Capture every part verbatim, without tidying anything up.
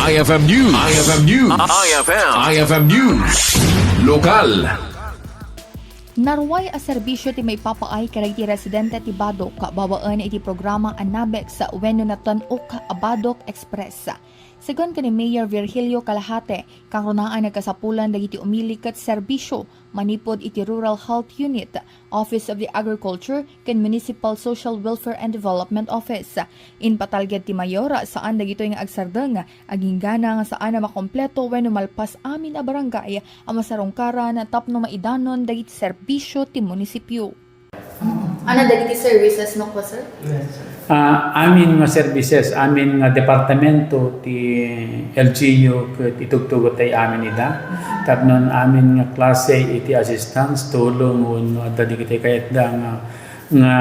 I F M News. I F M News. I F M. I F M News. Lokal. Naruay a serbisyo ti maipapaay kadagiti residente ti Badoc babaen iti programa a NABEX wenno Natan-ok a Badoc Express. Segun ken ni Mayor Virgilio Calajate, kangrunaan a kasapulan dagiti umili ket serbisyo manipud iti Rural Health Unit, Office of the Agriculture, ken Municipal Social Welfare and Development Office. Impatalged ti Mayor, saan dagitoy nga agsardeng, agingga nga saan a makompleto wenno malpas amin a barangay a masarungkaran tapno maidanon dagiti serbisyo ti munisipio. Ano dagiti services no po, sir? Ah, amin nga services, amin nga departamento ti L G U ket itugtugot tayo amin ida. Tapno amin nga klase iti assistance, tulong, wenno adda dagiti kayatda nga, nga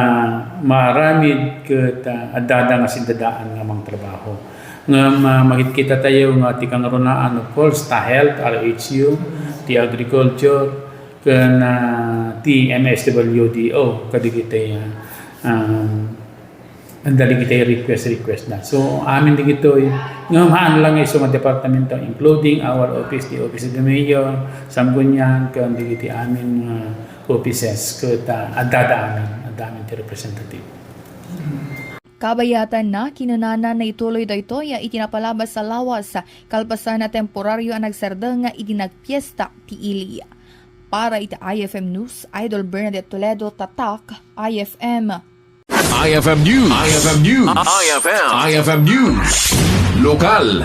maaramid ket, ah, addada nga siddaan nga mangtrabaho. Ngem, ah, makitkita tayo nga ti kangrunaan, of course, ta health, R H U, ti agriculture, ken, ah, ti M S W D O, kadagiti, ah, um, dagiti request, request na. So, amin dagitoy, nga haan lang isu nga departamento, including our office, the office of the mayor, Sangguniang, ken dagiti amin nga offices, ket, ah, addada amin, adda amin ti representative. Kabayatanna, kinunana, naituloy daytoy iti napalabas a lawas, kalpasan a temporario a nagsardeng iti nagpiesta ti ili. Para iti I F M News, Idol Bernadette Toledo, Tatak, I F M. I F M News. I F M News. I F M. I F M News. Lokal.